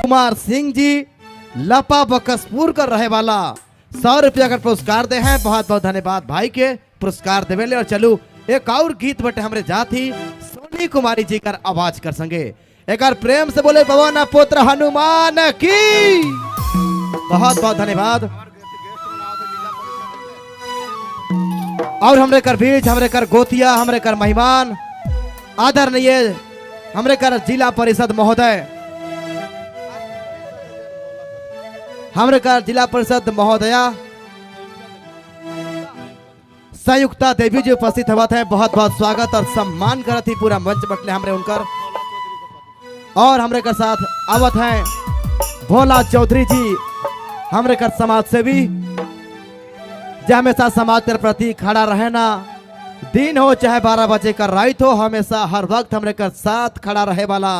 कुमार सिंह जी लपा बकसपुर कर रहे वाला 100 रुपया का पुरस्कार दे हैं। बहुत बहुत धन्यवाद भाई के पुरस्कार देवे ले। और चलू एक और गीत बटे हमरे जाती सोनी कुमारी जी कर आवाज कर संगे एक बार प्रेम से बोले पवन पुत्र हनुमान की। बहुत बहुत धन्यवाद। और हमरे कर बीच हमरे कर गोतिया हमरे कर मेहमान आदरणीय हमरे कर जिला परिषद महोदय, हमरे कर जिला परिषद महोदया संयुक्ता देवी जी उपस्थित हुआ थे। बहुत बहुत स्वागत और सम्मान करत ही पूरा मंच बटले हमरे उनकर। और हमरे कर साथ आवत हैं भोला चौधरी जी, हमरे कर समाज सेवी जो हमेशा समाज के प्रति खड़ा रहना, दिन हो चाहे 12 बजे का रात हो, हमेशा हर वक्त हमरे कर साथ खड़ा रहे वाला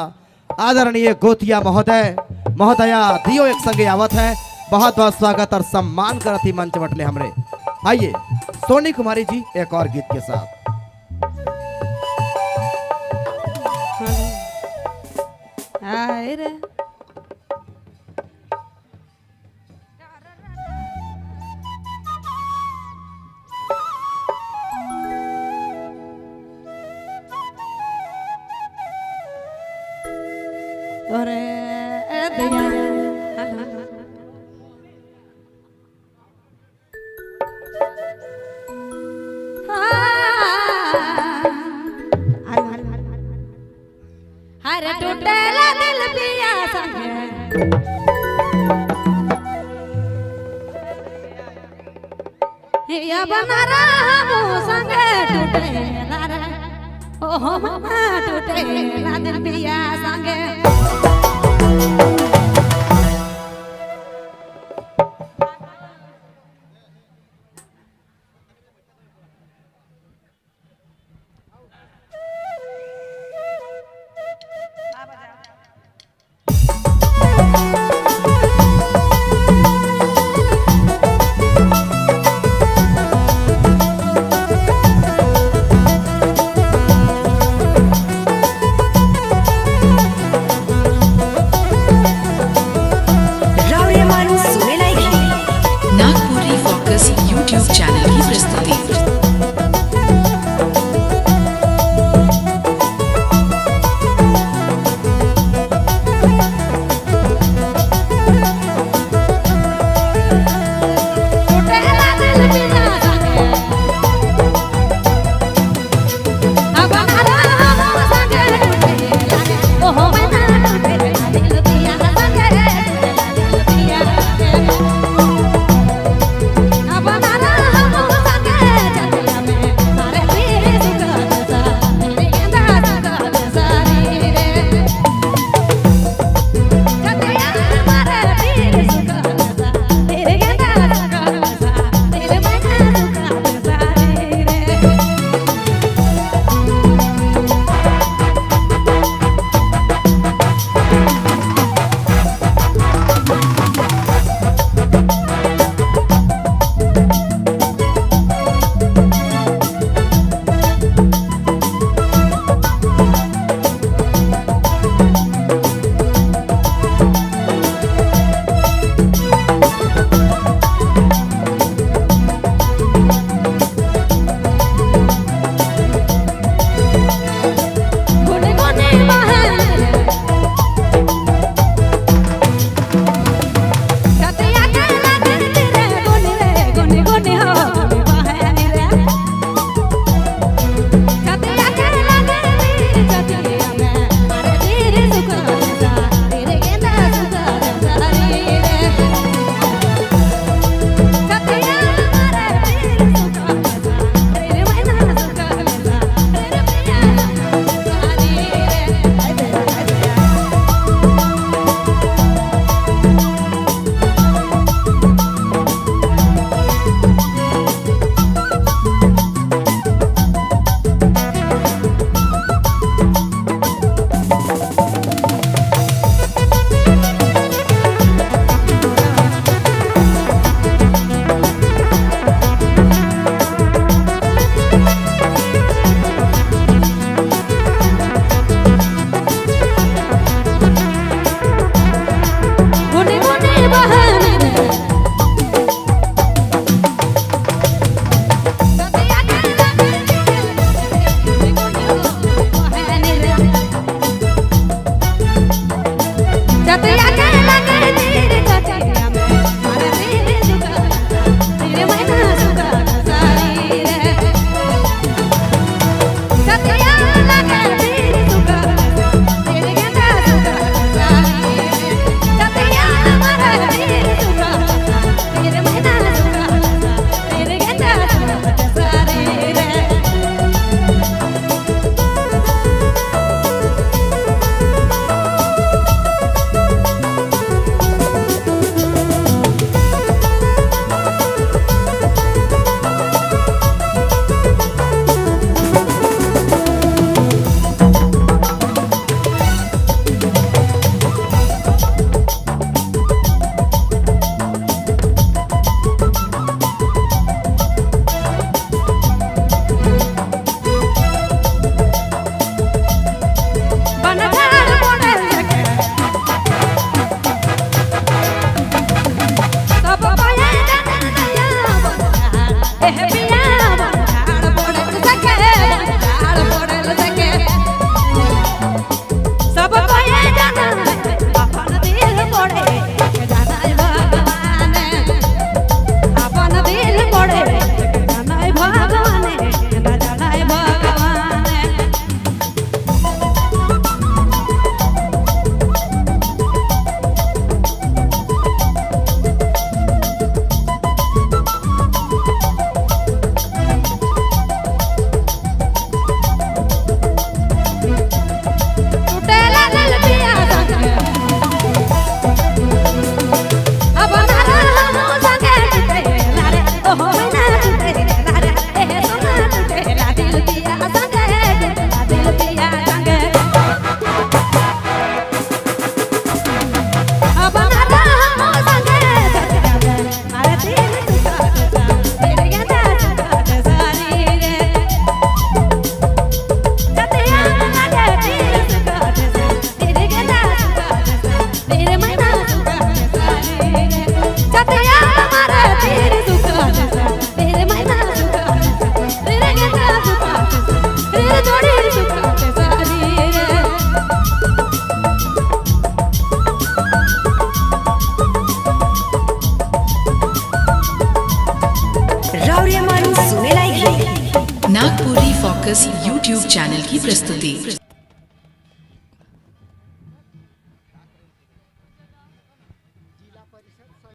आदरणीय गोतिया महोदय महोदया दियो एक संगे आवत है। बहुत बहुत स्वागत और सम्मान करत ही मंच बटले हमरे। आइए सोनी कुमारी जी एक और गीत के साथ। आए रे अरे दया हर टूटेला दिल पिया संगे या बना रहा संगे टूटेला रे ओ हो मामा टूटेला दिल पिया संगे। Focus YouTube channel की प्रस्तुति।